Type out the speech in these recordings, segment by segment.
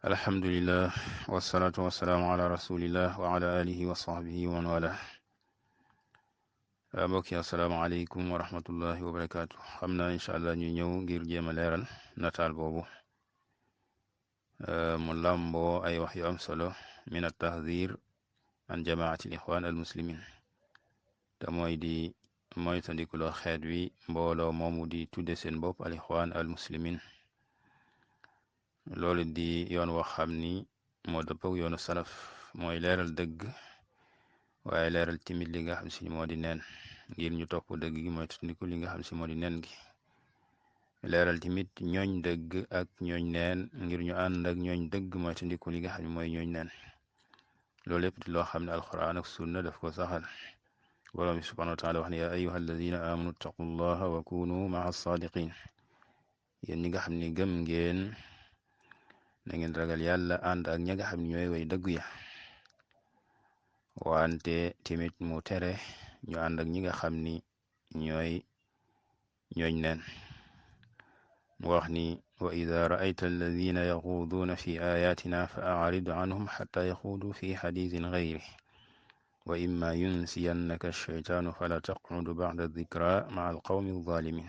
alhamdulillah wasalaatu wasalaamu ala rasulillah wa ala alihi wa sahbihi wa man wala mbokk yi asalaamaaleykum wa rahmatullahi wa barakaatu. xam naa incha allah ñu ñëw ngir jéem a leeral nataal boobu mu làmboo ay wax yu am solo min at tahdir an jamaati l ixwan al muslimin te mooy di moytandikuloo xeet wi mbooloo moomu di tudde seen bopp al ixwan al muslimin. loolu di yoon wax xam ni moo dëppog yoonu salaf mooy leeral dëgg waaye leeral timit li nga xam si moo di neen ngir ñu topp dëgg gi mooy tundiku li nga xam si moo di neen gi leeral timit ñooñ dëgg ak ñooñ neen ngir ñu ànd ak ñooñ dëgg mooy tundiku li nga xam ne mooy ñooñ neen loolu lépp di loo xam ne alquran ak sunna daf ko saxal borom bi subhanahu wa taala wax ne yaa ayuha alladina amanu taqullaha wa kunu maa sadiqin yéen ñi nga xam ne gëm ngeen na ngeen ragal yàlla ànd ak ña nga xam ne ñooy way dëggu ya wante timit mu tere ñu ànd ak ñi nga xam ni ñooñ neen mu wax ni wa ida raayta alladina yaxuuduuna fi ayatina fa arid anhum xata yaxuudu fi xadisin gayri wa imma yunsiyannaka alcheytaanu fala taqudu bacda dikra maa alqawmi alzalimin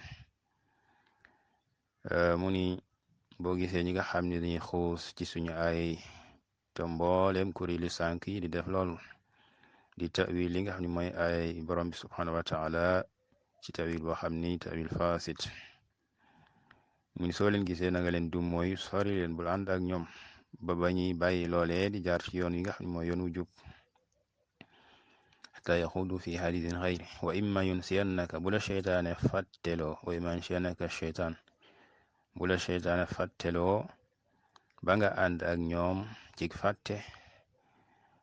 mu ni boo gisee ñi nga xam ne dañuy xuus ci suñu ay te mbooleem kuréelu sànk yi di def loolu di tawil li nga xam ne mooy ay borom bi subhanahu wa taala ci tawil boo xam ni tawil fasit mu ni soo leen gisee na nga leen dum mooy sori leen bul ànd ak ñoom ba bañuy bàyyi loolee di jaar ci yoon yi nga xam ne mooy yoon wu jub xata yaxudu fi hadisin xayri wa imma yunsiyannaka bu la cheytaane fàtteloo wa imma yunsiyannaka cheytaan bu la cheytaane fàtteloo ba nga ànd ak ñoom ci fàtte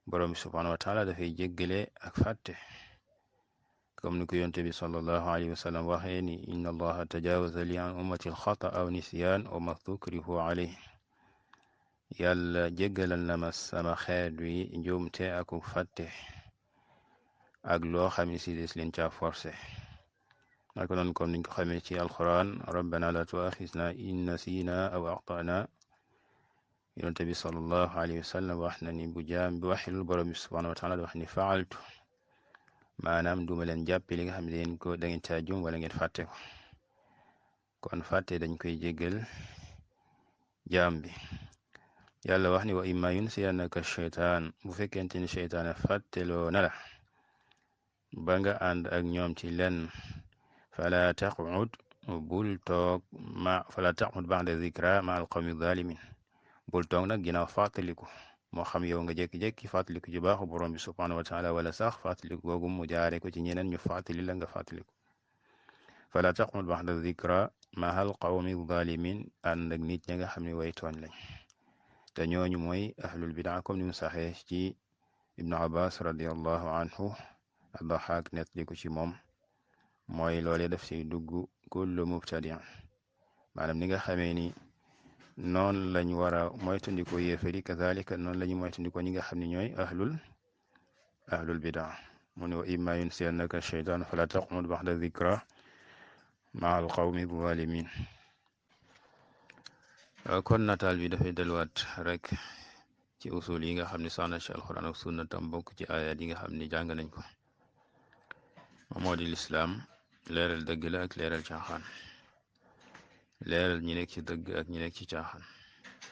borom bi subhanahu wa taala dafay jéggale ak fàtte comme ni ko yonte bi sallallahu alayhi wa sallam waxee ni inna allaha tajawaza li an ummati alxata aw nisyan wa ma tukrihu alayh yàlla jéggalal na ma sama xeet wi njuumte aku fàtte ak loo xam ne si des leen caa forcé naka noonu comme niñ ko xamee ci alquran rabbana la tuaxisna in nasina aw axtana yonente bi sallallahu alayhi wa sallam wax na ni bu jaam bi waxilul borom bi subhanahu wa taala wax ni faaltu maanaam duma leen jàppe li nga xam ne da ngeen caa jum wala ngeen fàtte ko kon fàtte dañ koy jéggal jaam bi yàlla wax ni wa imma yunsiyannaka cheytaan bu fekkente ni cheytaane fàtteloo na la ba nga ànd ak ñoom ci lenn fala taqud bul toog fala taqud ba'da zikra ma alqawmi zalimin bul toog nag ginnaaw fàttaliku moo xam yow nga jékki-jékki fàttaliku ci baaxu borom bi subhanahu wa taala wala sax fàttaliku googu mu jaare ko ci ñeneen ñu fàttali la nga fàttaliku fala taqud ba'da zikra ma alqawmi zalimin ànd ak nit ñi nga xam ne way tooñ lañ te ñooñu mooy ahlul bidaa comme ni mu saxee ci ibnu abbas radiallahu anhu addaxaak net li ko ci moom mooy loole daf siy dugg kullu mubtadi maanaam ni nga xamee ni noonu lañ war a moytandiko yéefari kazalika noonu la ñu moytandiko ñi nga xam ne ñooy ahlul bidaa mu ne wa imma yunsiyannaka cheytaan fala taqud baxda dikra maa alqawmi zalimin kon nataal bi dafay delluwaat rek ci usul yi nga xam ne sax na ci alquran ak sunna tam bokk ci ayat yi nga xam ne jàng nañ ko moo di lislaam leeral dëgg la ak leeral caaxaan leeral ñi nekk ci dëgg ak ñi nekk ci caaxaan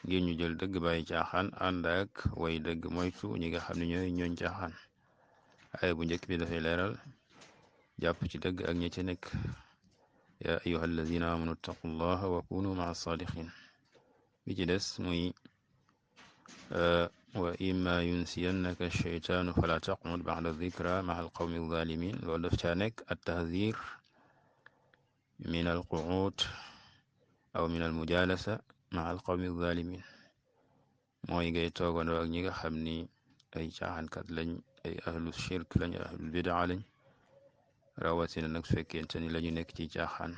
ngir ñu jël dëgg bàyyi caaxaan ànd ak way dëgg moytu ñi nga xam ne ñooy ñooñ caaxaan ay bu njëkk bi dafay leeral jàpp ci dëgg ak ñi ci nekk ya ayuha alladina amanu taqullaha wa kunu maa sadiqin bi ci des muy wa imma yunsiyannaka cheytaanu fala taqud ba'da dikra maa alqawmi zalimin loolu daf caa nekk at tahdir min alquud aw min almujalasa maa alqawmi zalimin mooy ngay toogandoo ak ñi nga xam ni ay caaxaankat lañ ay ahlu shirk lañ ahlul bidaa lañ rawatina nag su fekkente ni la ñu nekk ci caaxaan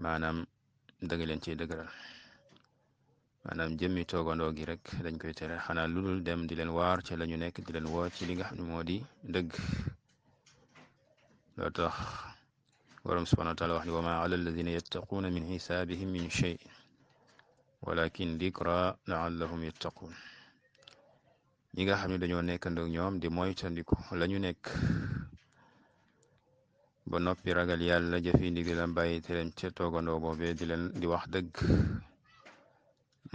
maanaam dëgg leen ciy dëgëral maanaam jëmmi toogandoo gi rek dañ koy tere xanaa lu dul dem di leen waar ci la ñu nekk di leen woo ci li nga xam ne moo di dëgg loo tax borom subhanahu wa taala wax ni wa ma ala alladina yattaquuna min xisaabihim min shay walakin dikra laallahum yattaqun ñi nga xam ne dañoo nekkandoo ñoom di moytandiku lañu nekk ba noppi ragal yàlla jëfi ndigalam bàyyi tereem ca toogandoo boobee di wax dëgg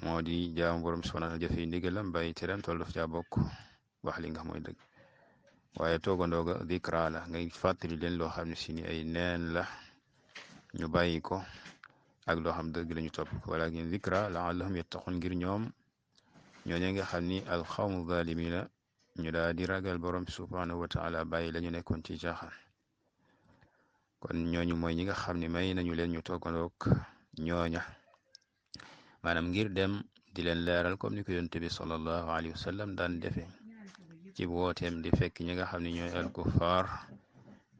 moo di jaamu borom subhanahu wa taala jëfi ndigalam bàyyi tereem toll daf caa bokk wax li nga xam mooy dëgg waaye toogandoo ga dikra la ngay fàttali leen loo xam ne si ni ay neen la ñu bàyyi ko ak loo xam dëgg lañu topp ko walakin dikra laallahum yattaqun ngir ñoom ñooñu nga xam ni alxawmu zalimina ñu daal di ragal borom subhanahu wa taala bàyyi la ñu nekkoon ci caaxaan kon ñooñu mooy ñi nga xam ne may nañu leen ñu toogandoog ñooña maanaam ngir dem di leen leeral comme ni ko yonent bi sallallahu alayhi wa sallam daan defe ci wooteem di fekk ñi nga xam ne ñooy al kuffar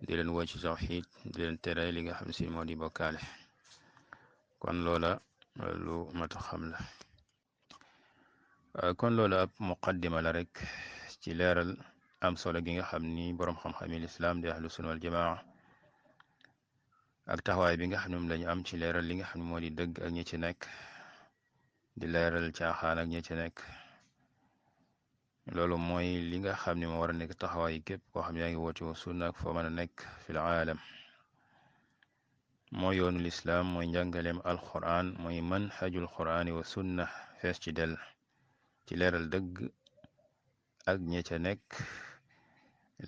di leen woo ci tawxiid di leen tere li nga xam si moo di bokkaale kon loola lu mat a xam la kon loola ab muqaddima la rek ci leeral am solo gi nga xam ni boroom xam-xami lislaam di ahlu sunna wal jamaa ak taxawaay bi nga xam ne moom lañu am ci leeral li nga xam ne moo di dëgg ak ñi ci nekk di leeral caaxaan ak ñi ci nekk loolu mooy li nga xam ne moo war a nekk taxawaay képp koo xam ne yaa ngi woote woo sunna ak foo mën a nekk fil aalam mooy yoonu lislaam mooy njàngaleem alquran mooy manhajul qurani wa sunna fees ci del ci leeral dëgg ak ñi ca nekk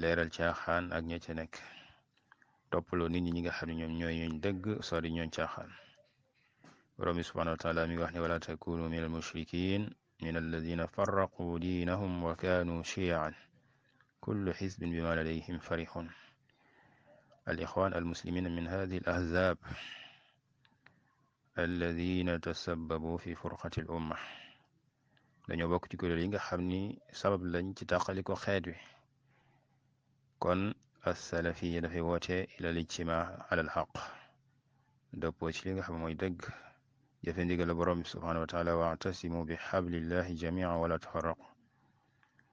leeral caaxaan ak ñi ca nekk toppaloo nit ñi nga xam ne ñoom ñooy ñooñ dëgg sori ñooñ caaxaan borom bi subhanahu wa taala mi wax ne wala takunu min al mushrikin min alladina farraqu diinahum wa kaanu shiyan kullu xisbin bima ladayhim farixun al ixwan al muslimin min hadihi al ahzab alladina tasabbabu fi furqati al umma dañoo bokk ci kuréel yi nga xam ni sabab lañ ci tàqaliko xeet wi kon asalafiya dafay woote ila lijtimaa ala alxaq dëppoo ci li nga xam mooy dëgg jëfe ndigal borom bi subhanahu wa taala waatasimu bi xablillahi jamia wala tafarraqu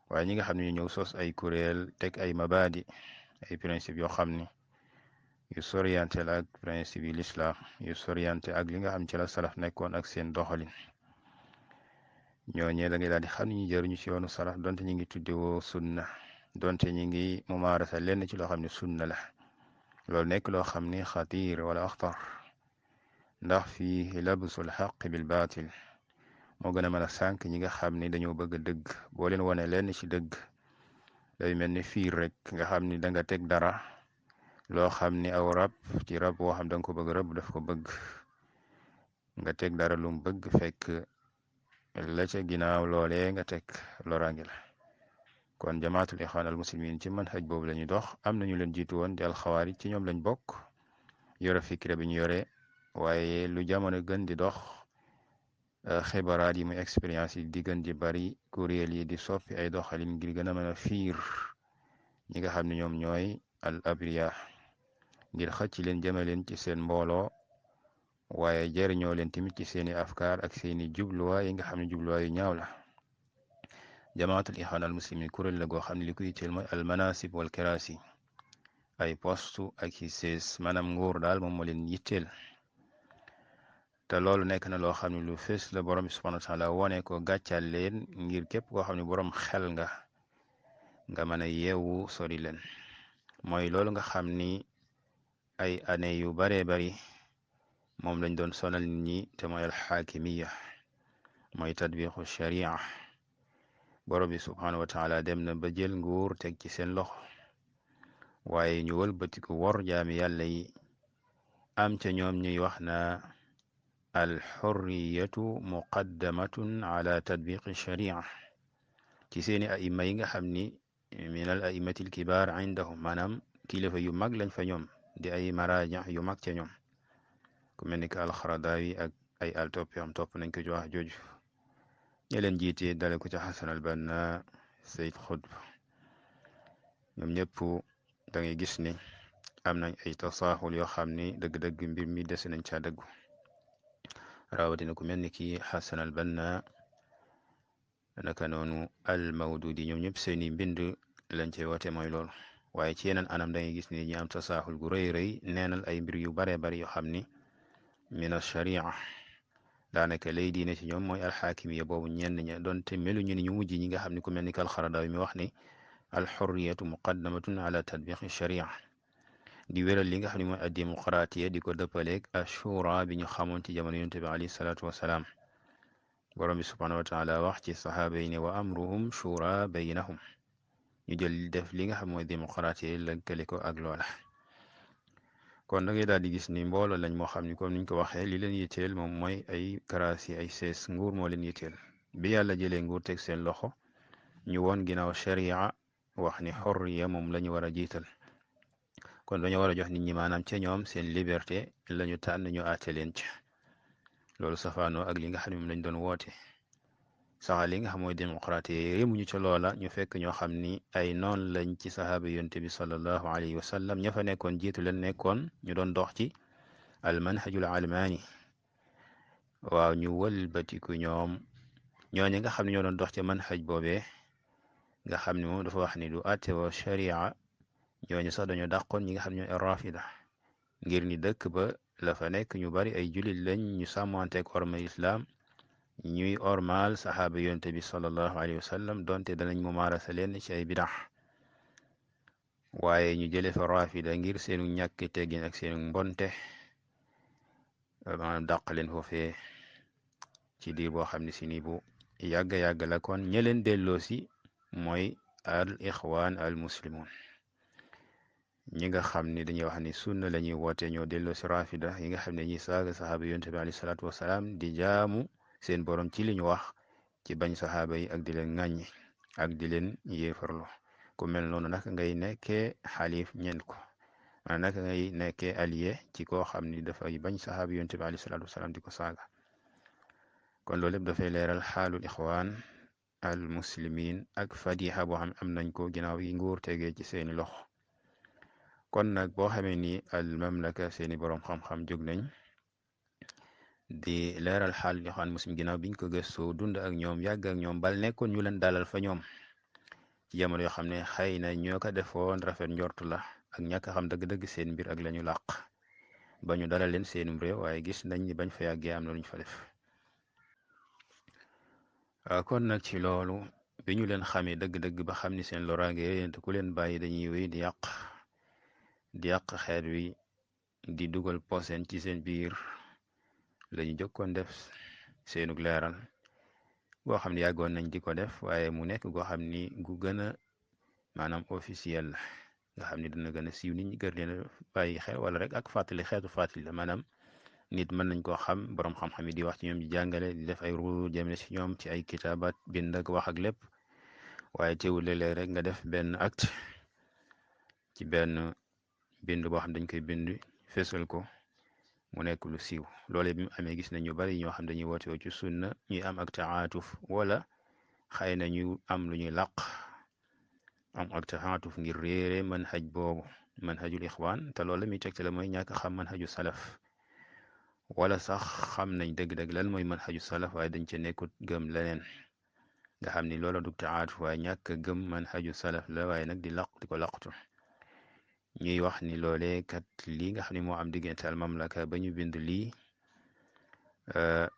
waaye ñi nga xam ne ñu ñëw sos ay kuréel teg ay mabadi ay principe yoo xam ni yu soriante la ak principe yi l'islam yu soriante ak li nga xam ci la salaf nekkoon ak seen doxalin ñooñee da ngay daal di xam ni ñu jëruñu ci yoonu salaf donte ñu ngi tuddewoo sunna donte ñi ngi mumaarasa lenn ci loo xam ne sunna la loolu nekk loo xam ni xatir wala axtar ndax fii labsul xaq bil baatil moo gën a mën a sànq ñi nga xam ni dañoo bëgg dëgg boo leen wane lenn ci dëgg day mel ni fiir rek nga xam ni da nga teg dara loo xam ni aw rab ci rab woo xam da nga ko bëgg rab daf ko bëgg nga teg dara lum bëgg fekk la ca ginnaaw loolee nga teg loraange la kon jamaatul ixwaan al muslimin ci manhaj boobu la ñuy dox am nañu leen jiitu woon di alxawaarij ci ñoom lañ bokk yore fikra bi ñu yore waaye lu jamono gën di dox xibaraat yi muy expérience yi di gën di bari kuréel yi di soppi ay doxalin ngir gën a mën a fiir ñi nga xam ne ñoom ñooy al abriya ngir xëcc leen jëme leen ci seen mbooloo waaye jëriñoo leen tamit ci seeni afkaar ak seeni jubluwaay yi nga xam ne jubluwaay yu ñaaw la jamaatul ixwaan al muslimin kuréel la goo xam ne li ko yitteel mooy al manasib wal karaasi ay postu ak i sees maanaam nguur daal moom moo leen yitteel te loolu nekk na loo xam ne lu fees la borom bi subhanahu wa taala wone ko gàccal leen ngir képp koo xam ne borom xel nga mën a yeewu sori leen mooy loolu nga xam ni ay année yu baree bari moom lañ doon sonal nit ñi te mooy alxaakimiya mooy tatbiqu sharia borom bi subhanahu wa taala dem na ba jël nguur teg ci seen loxo waaye ñu wëlbatiku wor jaami yàlla yi am ca ñoom ñuy wax na alxurriyatu muqaddamatun ala tatbiqi sharia ci seeni aima yi nga xam ni min al aimati al kibaar indahum maanaam kilifa yu mag lañ fa ñoom di ay maraja yu mag ca ñoom ku mel ni que alxaradawi ak ay al toppam topp nañ ko ci wax jooju ñe leen jiite dale ko ci xasan al banna sayd xutb ñoom ñëpp da ngay gis ni am nañ ay tasaaxul yoo xam ni dëgg-dëgg mbir mi dese nañ caa dëggu rawatina ku mel ni ki xasan al banna naka noonu al mawdudi ñoom ñëpp seeni mbind lañ cey woote mooy loolu waaye ci yeneen anam da ngay gis ni ñi am tasaaxul gu rëy rëy neenal ay mbir yu baree bari yoo xam ni min al sharia daanaka lay diine ci ñoom mooy alxaakimiya boobu ñenn ña doonte melu ñu ni ñu mujj ñi nga xam ne ku mel ni kal Xaradawi mi wax ni alxurriyatu muqaddamatun ala tatbiqi sharia di wéral li nga xam ne mooy addémocratie di ko dëppaleeg ashura bi ñu xamoon ci jamono yonent bi alayhi salaatu wasalaam borom bi subhanahu wa taala wax ci saxaaba yi ne wa amruhum shura baynahum ñu jël def li nga xam mooy démocratie lëkkale ko ak loola kon da ngay daal di gis ni mbooloo lañ moo xam ni comme niñ ko waxee li leen yitteel moom mooy ay karaasi ay sees nguur moo leen yitteel bi yàlla jëlee nguur teg seen loxo ñu woon ginnaaw sharia wax ni xorriya moom la ñu war a jiital kon dañoo war a jox nit ñi maanaam ca ñoom seen liberté la ñu tànn ñu àtte leen ca loolu safaanoo ak li nga xam ne moom lañ doon woote saxa li nga xam mooy démocratie yemuñu ca loola ñu fekk ñoo xam ni ay noon lañ ci sahaaba yonte bi sallallahu alayhi wa sallam ña fa nekkoon jiitu leen nekkoon ñu doon dox ci al manhajul almaani waaw ñu wëlbatiku ñooñu nga xam ne ñoo doon dox ci manhaj boobee nga xam ne moom dafa wax ni du àtte wa sharia ñooñu sax dañoo dàqoon ñi nga xam ne ñooy rafida ngir ni dëkk ba la fa nekk ñu bari ay julit lañ ñu sàmmanteeg orma islam ñuy ormaal saxaaba yonte bi sallallahu alayhi wa sallam donte danañ mu maarasa leen ci ay bidax waaye ñu jële fa rafida ngir seenu ñàkk teggin ak seenu mbonte maanaam dàq leen foofee ci diir boo xam ne si ni bu yàgg la kon ña leen delloo si mooy al ixwaan al muslimun ñi nga xam ni dañuy wax ni sunna la ñuy woote ñoo delloo si rafida yi nga xam ne ñi saaga saxaaba yonte bi alayhi salaatu wasalaam di jaamu seen borom ci li ñu wax ci bañ saxaaba yi ak di leen ŋàññi ak di leen yéefarlo ku mel noonu naka ngay nekkee xalif ñeen ko maanaam naka ngay nekkee allié ci koo xam ni dafay bañ saxaaba yonte bi alayhi salaatu wasalaam di ko saaga kon loolu lépp dafay leeral xaalul ixwaan al muslimin ak fadiha boo xam am nañ ko ginnaaw yi nguur tegee ci seeni loxo kon nag boo xamee ni al mamlaka seeni boroom xam-xam jóg nañ di leeral xaal ixwaan muslim ginnaaw biñ ko gëstoo dund ak ñoom yàgg ak ñoom bal nekkoon ñu leen dalal fa ñoom ci jamono yoo xam ne xëy na ñoo ko defoon rafet njortu la ak ñàkk xam dëgg-dëgg seen mbir ak la ñu làq ba ñu dalal leen seenum réew waaye gis nañ ni bañ fa yàggee am na lu ñu fa def kon nag ci loolu bi ñu leen xamee dëgg-dëgg ba xam ni seen loraange te ku leen bàyyi dañuy wéy di yàq xeet wi di dugal poseen ci seen biir lañu jokkoon def seenug leeral goo xam ne yàggoon nañ di ko def waaye mu nekk goo xam ni gu gën a maanaam officiel la nga xam ni dina gën a siiw nit ñi gën leen a bàyyi xel wala rek ak fàttali xeetu fàttali la maanaam nit mën nañ koo xam borom xam-xam yi di wax ci ñoom di jàngale di def ay ru jëmale ci ñoom ci ay kitaabat bind ak wax ak lépp waaye teewul léeg-léeg rek nga def benn acte ci benn bind boo xam dañ koy bind fésal ko mu nekk lu siiw loole bi mu amee gis nañ ñu bari ñoo xam dañuy woote ci sunna ñuy am ak taatuf wala xëy na ñu am lu ñuy làq am ak taatuf ngir réere manhaj boobu manhajul ixwaan te loolu mi tegte la mooy ñàkk xam manhaju salaf wala sax xam nañ dëgg-dëgg lan mooy manhaju salaf waaye dañ ca nekkut gëm leneen nga xam ni loola du taatuf waaye ñàkk gëm manhaju salaf la waaye nag di ko laqtu ñuy wax ni loolee kat lii nga xam ne moo am diggante al mamlaka ba ñu bind lii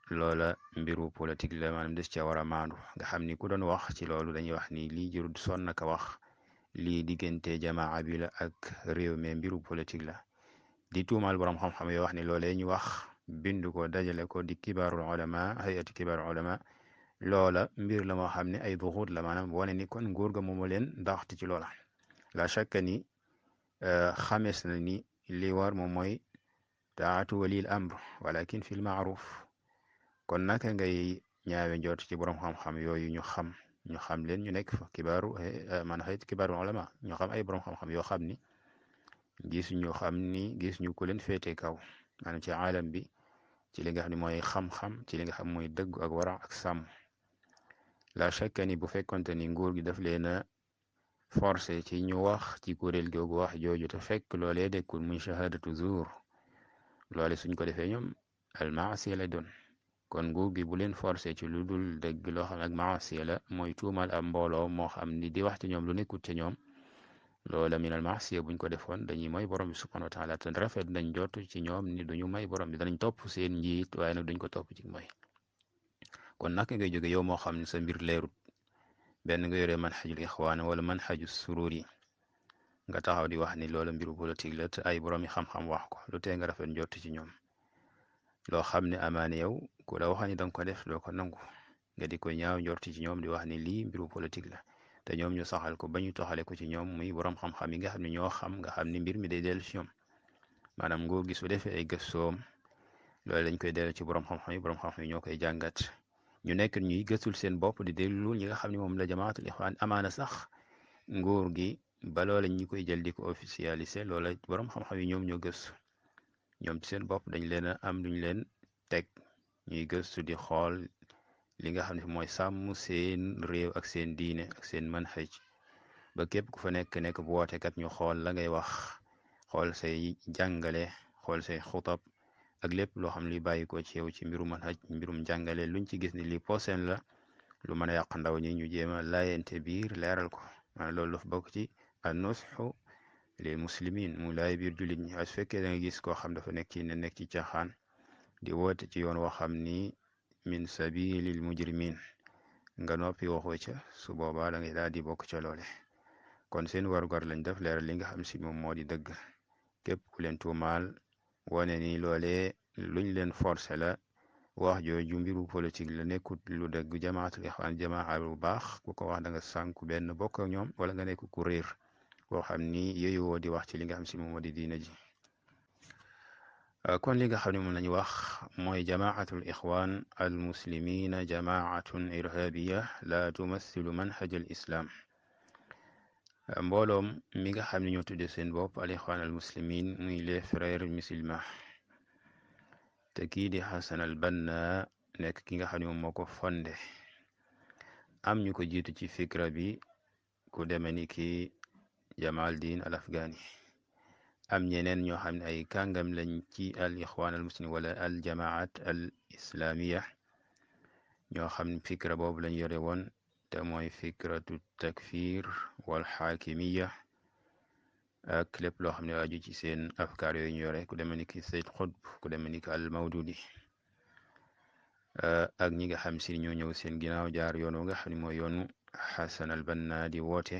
loola mbiru politique la maanaam des ca war a maandu nga xam ni ku doon wax ci loolu dañuy wax ni lii jërul sonn naka wax lii diggante jamaa bi la ak réew mi mbiru politique la di tuumaal borom xam-xam yoo wax ni loolee ñu wax bind ko dajale ko di kibaarul ulama hayati kibaarul ulama loola mbir la moo xam ne ay duxuut la maanaam wane ni kon nguur ga moomu leen ndaxte ci loola la shakka ni xamees na ni li war moom mooy taatu walil amr walakin fil maaruf kon naka ngay ñaawe njort ci borom xam-xam yooyu ñu xam leen ñu nekk fa kibaaru man xëyit kibaaru ulama ñu xam ay borom xam-xam yoo xam ni gis ñu ko leen féete kaw maanaam ci aalam bi ci li nga xam ne mooy xam-xam ci li nga xam mooy dëgg ak wara ak sàmm la shakka ni bu fekkonte ni nguur gi daf leen a forcé ci ñu wax ci kuréel googu wax jooju te fekk loolee dekkul muy shahadatu zuur loole suñ ko defee ñoom al maasiya la doon kon nguur gi bu leen forcé ci lu dul dëgg loo xam ne ak maasiya la mooy tuumal am mbooloo moo xam ni di wax ci ñoom lu nekkut ci ñoom loola min al maasiya buñ ko defoon dañuy may borom bi subhanahu wa taala te rafet nañ jot ci ñoom ni duñu may borom bi danañ topp seen njiit waaye nag duñ ko topp ci mooy kon naka ngay jóge yow moo xam ne sa mbir leerut benn nga yore manhajul ixwaan wala manhaju surur yi nga taxaw di wax ni loola mbiru politique la te ay borom yi xam-xam wax ko lu tee nga rafet njort ci ñoom loo xam ne amaane yow ku la waxani danga ko def doo ko nangu nga di ko ñaaw njort ci ñoom di wax ni lii mbiru politique la te ñoom ñu saxal ko ba ñu toxale ko ci ñoom muy borom xam-xam yi nga xam ne ñoo xam nga xam ni mbir mi day dellu ci ñoom maanaam nguur gi su defee ay gëstoom loolu lañ koy dellu ci borom xam-xam yi borom xam-xam yi ñoo koy jàngat ñu nekk ñuy gëstul seen bopp di déglu ñi nga xam ne moom la jamaatul ixwaan amaana sax nguur gi ba loola ñi koy jël di ko officialisé loola borom xam-xam yi ñoom ñoo gëstu ñoom ci seen bopp dañ leen a am duñ leen teg ñuy gëstu di xool li nga xam ne mooy sàmm seen réew ak seen diine ak seen manhaj ba képp ku fa nekk bu wootekat ñu xool la ngay wax xool say jàngale xool say xutab ak lépp loo xam li bàyyi ko ci yow ci mbirum manhaj mbirum jàngale luñ ci gis ni li poseen la lu mën a yàq ndaw ñi ñu jéem a laayante biir leeral ko maanaam loolu dafa bokk ci an-nusxu lil muslimin mu laay biir jullit ñi su fekkee da nga gis koo xam dafa nekk ci caaxaan di woote ci yoon woo xam ni min sabilil mujrimin nga noppi waxoo ca su boobaa da ngay daal di bokk ca loole kon seen warugar lañ def leeral li nga xam si moom moo di dëgg képp ku leen tuumaal wane ni loolee luñ leen forcé la wax jooju mbiru politique la nekkut lu dëgg jamaatul ixwaan jamaa bu baax ku ko wax da nga sànku benn bokk ak ñoom wala nga nekk ku réer boo xam ni yooyu woo di wax ci li nga xam si moom moo di diina ji kon li nga xam ne moom lañu wax mooy jamaatul ixwaan al muslimina jamaatun irhabiya la tumassilu manhaj al islam mbooloom mi nga xam ne ñoo tudde seen bopp al ixwaan al muslimin muy les frères musulmans te kii di Hassan al Banna nekk ki nga xam ne moom moo ko fondé am ñu ko jiitu ci fikra bi ku deme ni ki Jamal Din al Afghani am ñeneen ñoo xam ne ay kàngam lañ ci al ixwaan al muslim wala al jamaat al islamiya ñoo xam ne fikra boobu lañ yore woon te mooy fikratu takfir wal xaakimiya ak lépp loo xam ne aju ci seen afkaar yooyu ñu yore ku demee ni ki Sayyid Qutb ku demee ni ki al Mawdudi ak ñi nga xam si ñoo ñëw seen ginnaaw jaar yoon nga xam ne mooy yoonu Hassan al Banna di woote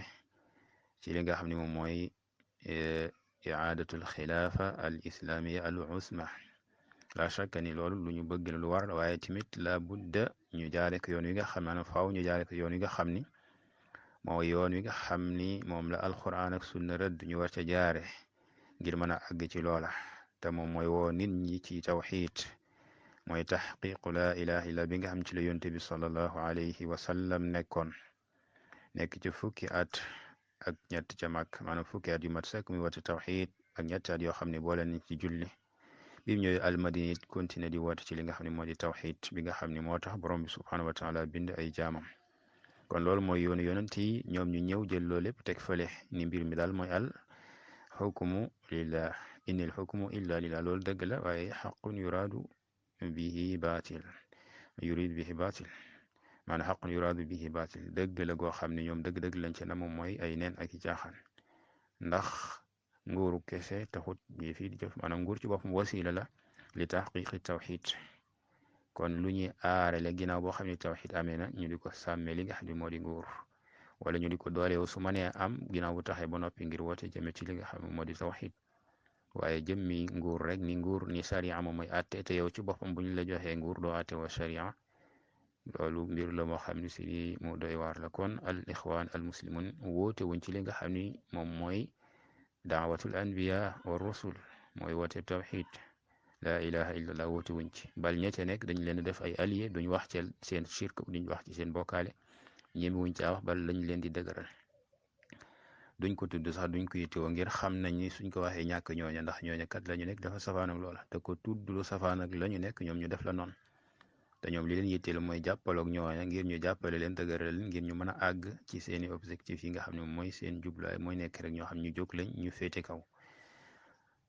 ci li nga xam ne moom mooy iaadatul xilaafa al islamiya al usma la shakka ni loolu lu ñu bëgg la lu war waaye tamit la budda ñu jaare ko yoon wi nga xam maanaam faaw ñu jaare ko yoon wi nga xam ni mooy yoon wi nga xam ni moom la alquran ak sunna rëdd ñu war ca jaare ngir mën a àgg ci loola te moom mooy woo nit ñi ci tawxiid mooy taxqiqu la ilaha illa bi nga xam ci la yonte bi sallallahu alayhi wa sallam nekk ci fukki at ak ñett ca mag maanaam fukki at yu mat sëkk muy woote tawxiid ak ñetti at yoo xam ne boole nañ ci julli bi mu ñëwee almadina it continué di woote ci li nga xam ne moo di tawxiid bi nga xam ne moo tax borom bi subhanahu wa taala bind ay jaamam kon loolu mooy yoonu yonent yi ñoom ñu ñëw jël loolu lépp teg fële ni mbir mi daal mooy al xukmu lillah inil xukmu illa lillah loolu dëgg la waaye xaqun yuraadu bihi baatil yurid bihi baatil maanaam xaqun yuraadu bihi baatil dëgg la goo xam ne ñoom dëgg-dëgg lañ ci na moom mooy ay neen ak i caaxaan ndax nguuru kese taxut yi fii di jëf maanaam nguur ci boppam wasila la li taxqiqi tawxid kon lu ñuy aarale ginnaaw boo xam ne tawxid amee na ñu di ko sàmmee li nga xam ne moo di nguur wala ñu di ko dooleew su mënee am ginnaaw bu taxee ba noppi ngir woote jëme ci li nga xam ne moo di tawxid waaye jëmmi nguur rek ni nguur ni sharia moom mooy atte te yow ci boppam bu ñu la joxee nguur doo atte wa sharia loolu mbir la moo xam ne si mu doy waar la kon al ixwaan al muslimun woote wuñ ci li nga xam ni moom mooy daawatul anbiya wa rusul mooy woote tawxid la ilaha illallah woote wuñ ci bal ñette nekk dañ leen def ay allié duñ wax ci seen shirk duñ wax ci seen bokkaale ñemi wuñ caa wax bal lañ leen di dëgëral duñ ko tudd sax duñ ko yittewoo ngir xam nañ ni suñ ko waxee ñàkk ñooña ndax ñooña kat la ñu nekk dafa safaan ak loola te ko tudd lu safaan ak la ñu nekk ñoom ñu def la noonu te ñoom li leen yitteel mooy jàppaloog ñooña ngir ñu jàppale leen dëgëral leen ngir ñu mën a àgg ci seeni objectif yi nga xam ne mooy seen jublaay mooy nekk rek ñoo xam ñu jóg lañ ñu féete kaw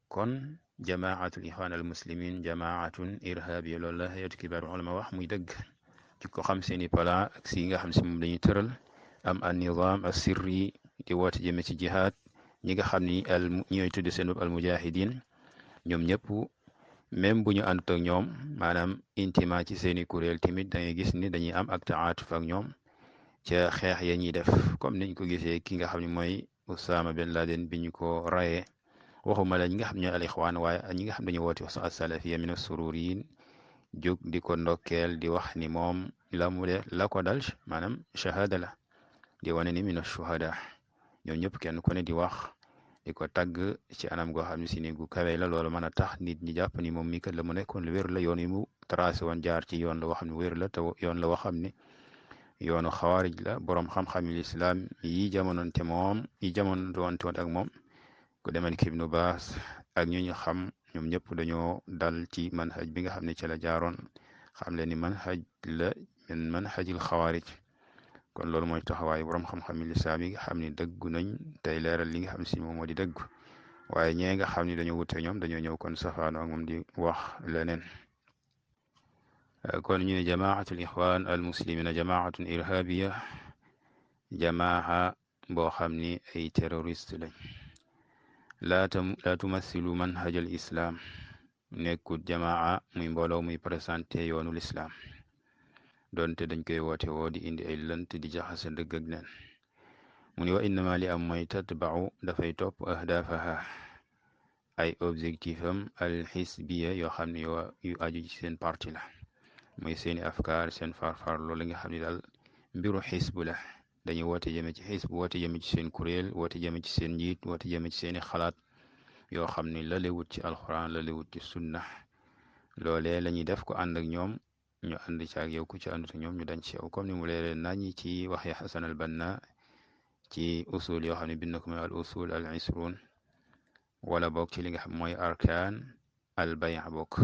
kon jamaatul ixwaan al muslimin jamaatun irhabiya loolu la hayatu kibaar ulama wax muy dëgg ci ko xam seeni plan ak si nga xam si moom dañuy tëral am an nizaam as sirri di woote jëme ci jihaad ñi nga xam ni ñooy tudde seen bopp al mujahidin ñoom ñëpp même bu ñu àndut ak ñoom maanaam intima ci seeni kuréel tamit da ngay gis ni dañuy am ak taatuf ak ñoom ca xeex ya ñuy def comme niñ ko gisee ki nga xam ne mooy Usaama Ben Laden bi ñu ko rayee waxuma la ñi nga xam ne al ixwaan waaye ñi nga xam dañu woote wax as-salafiya min as-sururiyin jóg di ko ndokkeel di wax ni moom la mu de la ko dal maanaam shahada la di wane ni min ash-shuhada ñoom ñëpp kenn ku ne di wax di ko tagg ci anam goo xam ne si ni gu kawe la loolu mën a tax nit ñi jàpp ni moom mii kat la mu nekkoon lu wér la yoon yi mu tracé woon jaar ci yoon la woo xam ne wér la te yoon la woo xam ne yoonu xawaarij la boroom xam-xam yi lislaam yi jamononte moom yi jamononte woon ak moom ku demee ni Ibnu Baas ak ñu ñu xam ñoom ñëpp dañoo dal ci manhaj bi nga xam ne ci la jaaroon xam leen ni manhaj la min manhajil xawaarij kon loolu mooy taxawaay borom xam-xam yi lislaam yi nga xam ne dëggu nañ tey leeral li nga xam si moom moo di dëgg waaye ñee nga xam ne dañoo wute ñoom dañoo ñëw kon safaano ak moom di wax leneen kon ñu ne jamaatul ixwaan al muslimina jamaatun irhabiya jamaa boo xam ni ay terroriste lañ laa tumassilu manhaj al islam nekkut jamaa muy mbooloo muy présenté yoonu lislaam doonte dañ koy woote woo di indi ay lënt di jaxase dëgg ak neen mu ni wa innama li am mooy tatbau dafay topp ahdaafaha ay objectif am al xisbiya yoo xam ne yu aju ci seen parti la mooy seeni afkaar seen farfar loolu nga xam ne daal mbiru xisbu la dañuy woote jëme ci xisb woote jëme ci seen kuréel woote jëme ci seen njiit woote jëme ci seeni xalaat yoo xam ne la lewut ci alquran la lewut ci sunna loolee la ñuy def ko ànd ak ñoom ñu ànd ci ak yow ku ci àndut ak ñoom ñu dañ ci yow comme ni mu leeree nañi ci waxi Xasan al Banna ci usul yoo xam ne bind na ko mooy al usul al isrun wala bokk ci li nga xam mooy arkaan al bay'a bokk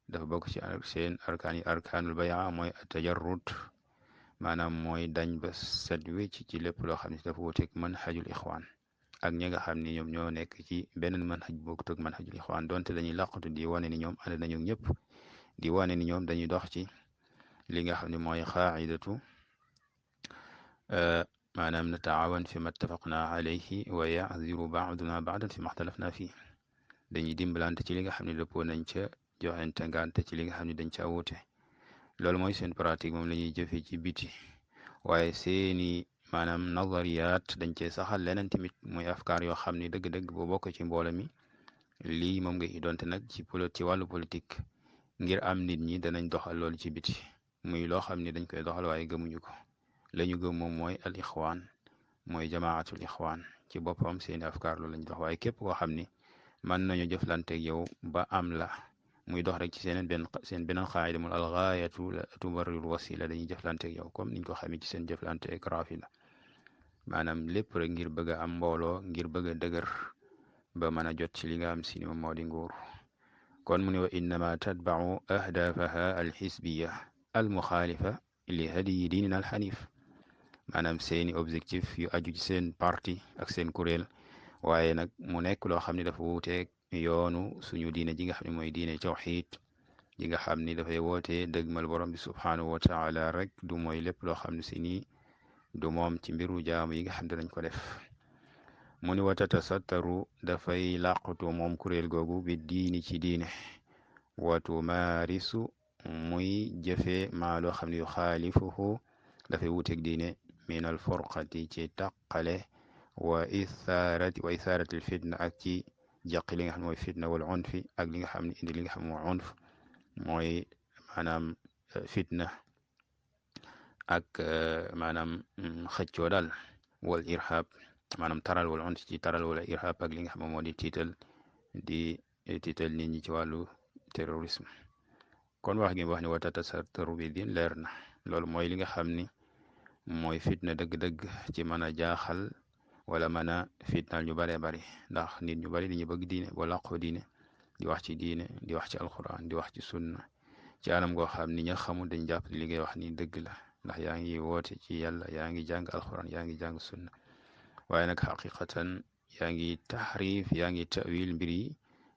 dafa bokk ci seen arkaan yi arkaanul bay'a mooy tajarrud maanaam mooy dañ ba set wecc ci lépp loo xam ne dafa wuteeg manhajul ixwaan ak ñi nga xam ni ñoom ñoo nekk ci beneen manhaj bokkut ak manhajul ixwaan donte dañuy laqatu di wane ni ñoom ànd nañu ñëpp di wane ni ñoom dañuy dox ci li nga xam ne mooy xaaidatu maanaam nataawan fi ma attafaqna alayhi wa yaziru baaduna baadan fi ma xtalafna fii dañuy dimbalante ci li nga xam ne dëppoo nañ ca joxente ngante ci li nga xam ne dañ ca wuute loolu mooy seen pratique moom la ñuy jëfee ci biti waaye seeni maanaam nazariyaat dañ cee saxal leneen tamit muy afkaar yoo xam ne dëgg-dëgg boo bokk ci mboolo mi lii moom nga donte nag ci wàllu politique ngir am nit ñi danañ doxal loolu ci biti muy loo xam ne dañ koy doxal waaye gëmuñu ko la ñu gëm moom mooy al ixwaan mooy jamaatul ixwaan ci boppam seeni afkaar loolu lañ dox waaye képp koo xam ni mën nañu jëflanteeg yow ba am la muy dox rek ci seen beneen xaayida mu al gaayatu la tubarriru wasila dañuy jëflanteeg yow comme niñ ko xamee ci seen jëflanteeg rafida maanaam lépp rek ngir bëgg a am mbooloo ngir bëgg a dëgër ba mën a jot ci li nga am si ni moom moo di nguur kon mu ne wa innama tatbau ahdaafaha alxisbiya almuxaalifa li hadiyi diinina alxanif maanaam seeni objectif yu aju ci seen parti ak seen kuréel waaye nag mu nekk loo xam ne dafa wuuteeg yoonu suñu diine ji nga xam ne mooy diine tawxiid ji nga xam ni dafay wootee dëgmal borom bi subhaanahu wa taala rek du mooy lépp loo xam ne si nii du moom ci mbiru jaamu yi nga xam ne dañ ko def mu ni watata sattaru dafay làqutu moom kuréel googu bi diini ci diine watu maarisu muy jëfe maa loo xam ne yu xaalifuhu dafay wuteeg diine min al furqati ci taqale wa ithaarati al fitna ak ci jàqi li nga xam ne mooy fitna wal unfi ak li nga xam ne indi li nga xam ne mooy unf mooy maanaam fitna ak maanaam xëccoo daal wal irhab maanaam taral wala on ci taral wala irhab ak li nga xam ne moo di tiital nit ñi ci wàllu terrorisme kon wax gi wax ni watata sartaru bi din leer na loolu mooy li nga xam ni mooy fitna dëgg-dëgg ci mën a jaaxal wala mën a fitnaal ñu baree bari ndax nit ñu bari dañu bëgg diine boo làqoo diine di wax ci diine di wax ci alquran di wax ci sunna ci anam goo xam ni ña xamul dañ jàpp li ngay wax ni dëgg la ndax yaa ngi woote ci yàlla yaa ngi jàng alquran yaa ngi jàng sunna waaye nag xaqiqatan yaa ngi taxrif yaa ngi tawil mbir yi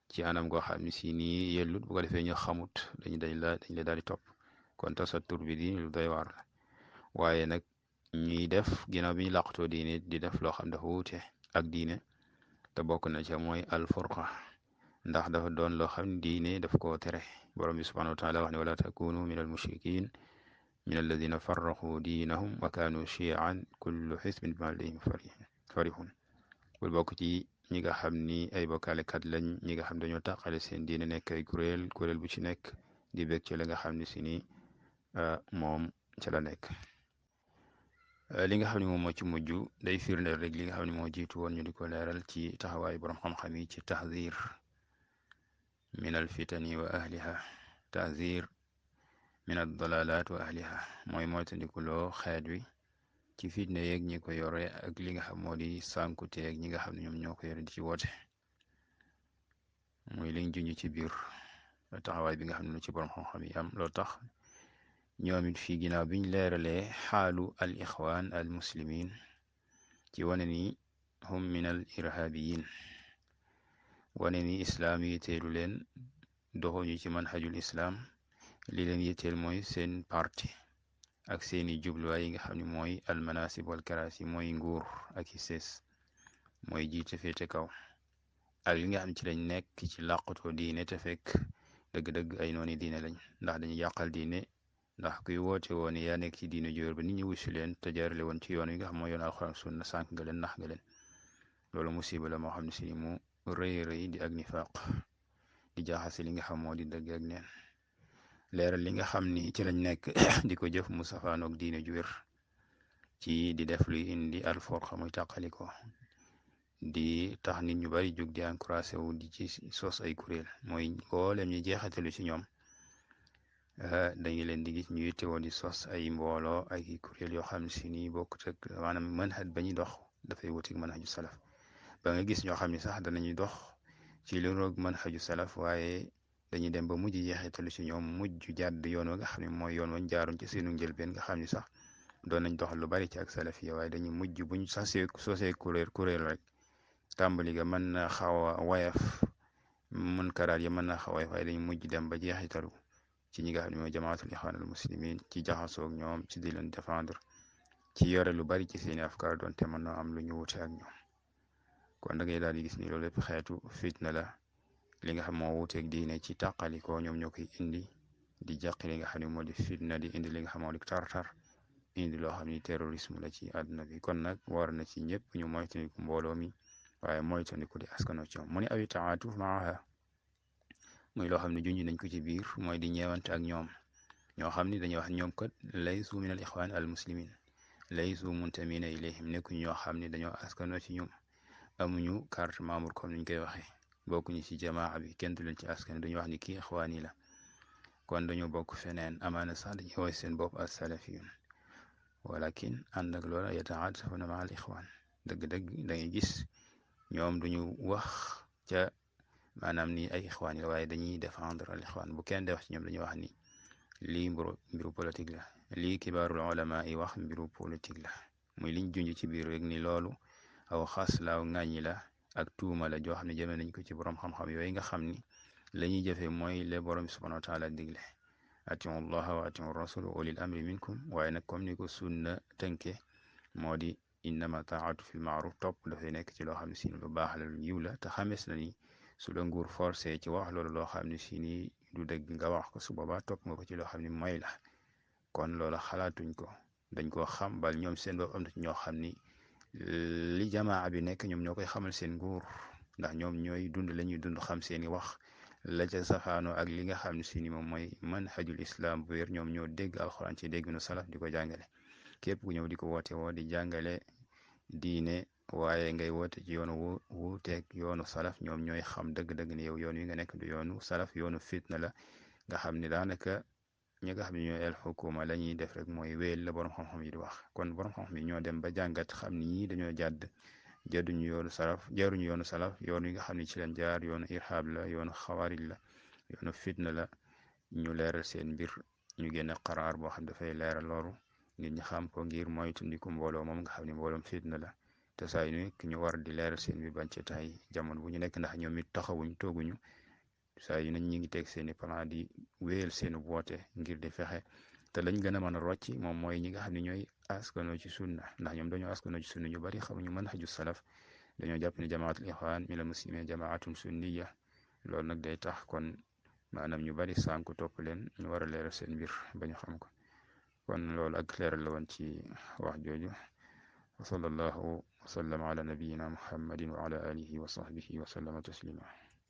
ci anam goo xam ne si nii yellut bu ko defee ñu xamut dañ la daal di topp kon tasattur bi di lu doy waar la waaye nag ñuy def ginnaaw bi ñu làqatoo diine di def loo xam dafa wuute ak diine te bokk na ca mooy alfurqa ndax dafa doon loo xam ne diine daf koo tere. borom bi subhanahu wa taala wax ne wala takunu min al mushrikin min alladina farraqu diinahum wa kaanu chiaan kullu xisbin bima ladayhim farihun. bul bokk ci ñi nga xam ni ay bokkaalekat lañ, ñi nga xam dañoo tàqale seen diine nekk ay kuréel bu ci nekk di bég ci la nga xam ne si ni moom ca la nekk. li nga xam ne moom moo ci mujj day firndeel rek li nga xam ne moo jiitu woon ñu di ko leeral ci taxawaayu borom xam-xam yi ci tahzir min al fitani wa ahliha, tahzir min ad dalalat wa ahliha, mooy moytandikuloo xeet wi ci fitne yeeg ñi ko yore ak li nga xam moo di sànkuteeg ñi nga xam ne ñoom ñoo ko yore di ci woote. muy liñ junj ci biir taxawaay bi nga xam ne ci borom xam-xam yi am. loo tax ñoom it fii ginnaaw biñ leeralee xaalu al ixwaan al muslimin ci wane ni hum min al irhabiyin, wane ni islaam yi teelu leen, doxuñu ci manhajul islaam, li leen yitteel mooy seen parti ak seeni jubluwaay yi nga xam ne mooy al manasib wal karasi, mooy nguur ak i sees, mooy jiite féete kaw, ak li nga xam ne ci lañ nekk ci làqutoo diine te fekk dëgg-dëgg ay nooni diine lañ, ndax dañuy yàqal diine. ndax kuy woote woon yaa nekk ci diine jóor ba nit ñi wusi leen te jaarale woon ci yoon wi nga xam mooy yoon alxuraan sunna, sànq nga leen, nax nga leen. loolu musiba la moo xam ne si mu rëy rëy di ak nifaq, di jaaxase li nga xam moo di dëgg ak neen, leeral li nga xam ni ci lañ nekk di ko jëf mu safaanoog diine ju wér ci di def luy indi alforqa muy tàqaliko, di tax nit ñu bari jóg di encouragé wu di ci sos ay kuréel, mooy mboolem ñi jeexatalu ci ñoom dañu leen di gis ñu yittewoo di sos ay mbooloo ay kuréel yoo xam si ni bokkut ak maanaam manhaj ba ñuy dox dafay wutik manhaju salaf. ba nga gis ñoo xam ne sax danañuy dox ci lu roog manhaju salaf, waaye dañuy dem ba mujj jeexitalu ci ñoom, mujj jàdd yoon wa nga xam ne mooy yoon wañ jaaroon ci seenu njëlbeen, nga xam ni sax doon nañ doxal lu bari ci ak salafiya, waaye dañuy mujj buñ sosee kuréel rek tàmbali ga mën na xaw a wayaf, mën karaat ya mën na xaw a wayaf, waaye dañuy mujj dem ba jeexitalu ci ñi nga xam ne mooy jamaatul ixwaan al muslimin, ci jaxasoog ñoom, ci di leen défendre, ci yore lu bari ci seeni afkaar doonte mën na am lu ñu wute ak ñoom. kon da ngay daal di gis ni loolu lépp xeetu fitna la, li nga xam moo wuteeg diine ci tàqalikoo ñoom ñoo koy indi, di jàqi li nga xam ne moo di fitna, di indi li nga xam moo di tartar, indi loo xam ni terrorisme la ci àdduna bi. kon nag war na ci ñëpp ñu moytandiku mbooloo mi, waaye moytandiku di askano ci ñoom. mu ne awi taatuf maaha, muy loo xam ne junj nañ ko ci biir, mooy di ñeewante ak ñoom, ñoo xam ni dañuy wax ñoom kat laysu min al ixwaan al muslimin, laysu muntamina ilayhim, nekkuñ ñoo xam ne dañoo askano ci ñoom, amuñu carte membre comme niñ koy waxee, bokkuñu ci jamaa bi, kenn du leen ci askan, dañu wax ni kii ixwaani la, kon dañoo bokk feneen, amaana sax dañuy woy seen bopp as salafiyun, walakin ànd ak loola yataatafuna ma al ixwaan, dëgg-dëgg da ngay gis ñoom duñu wax ca maanaam ni ay ixwaan la, waaye dañuy défendre al ixwaan. bu kenn de wax ci ñoom dañuy wax ni lii mbiru politique la, lii kibaarul ulama yi wax mbiru politique la, muy liñ junj ci biir rek ni loolu aw xas la, aw ŋàññi la, ak tuuma la joo xam ne jëmee nañ ko ci borom xam-xam yooyu nga xam ni la ñuy jëfee mooy le borom subhanahu wa taala digle, atiu llaha wa atiu rasul wa ulil amri minkum, waaye nag comme ni ko sunna tënke moo di innama taatu fil maaruf, topp dafay nekk ci loo xam ne si lu baax la, lu yiw la, te xamees na ni su la nguur forcé ci wax loolu loo xam ne si ni du dëgg nga wax ko, su boobaa topp nga ko ci loo xam ne mooy la. kon loola xalaatuñ ko, dañ koo xam, bal ñoom seen bopp am na ci ñoo xam ni li jamaa bi nekk ñoom ñoo koy xamal seen nguur, ndax ñoom ñooy dund la ñuy dund, xam seeni wax la ca safaanoo ak li nga xam ne si ni moom mooy manhajul islam bu wér, ñoom ñoo dégg alxuraan ci dégg nu salaf di ko jàngale. képp ku ñëw di ko woote woo di jàngale diine, waaye ngay woote ci yoonu wuuteeg yoonu salaf, ñoom ñooy xam dëgg-dëgg ni yow yoon wi nga nekk du yoonu salaf, yoonu fitna la, nga xam ne daanaka ñi nga xam ne ñooy el xukuma la ñuy def rek mooy wéyal la borom xam-xam yi di wax. kon borom xam-xam yi ñoo dem ba jàngat xam ni ñii dañoo jàdduñu yoonu salaf, jaaruñu yoonu salaf, yoon wi nga xam ne ci leen jaar yoonu irhab la, yoonu xawaarij la, yoonu fitna la, ñu leeral seen mbir, ñu génne qaraar boo xam dafay leeral loolu ngir ñu xam ko, ngir moytandiku mbooloo moom nga xam ne mbooloom fitna la, te saa yu nekk ñu war di leeral seen mbir bañ ci tay jamono bu ñu nekk, ndax ñoom it taxawuñ tooguñu, saa yu nañ ñi ngi teg seeni plan di wéyal seeni woote ngir di fexe, te lañ gën a mën a rocc moom mooy ñi nga xam ne ñooy askanoo ci sunna, ndax ñoom dañoo askanoo ci sunna, ñu bari xamuñu manhaju salaf, dañoo jàpp ne jamaatul ixwaan minal muslimin jamaatun sunniya, loolu nag day tax kon maanaam ñu bari sànku topp leen ñu war a leeral seen mbir ba ñu xam ko kon loolu ak leeral la woon ci wax jooju wa sallallahu wa sallam ala nabiyina muhammadin wa ala alihi wa sahbihi wa sallama taslima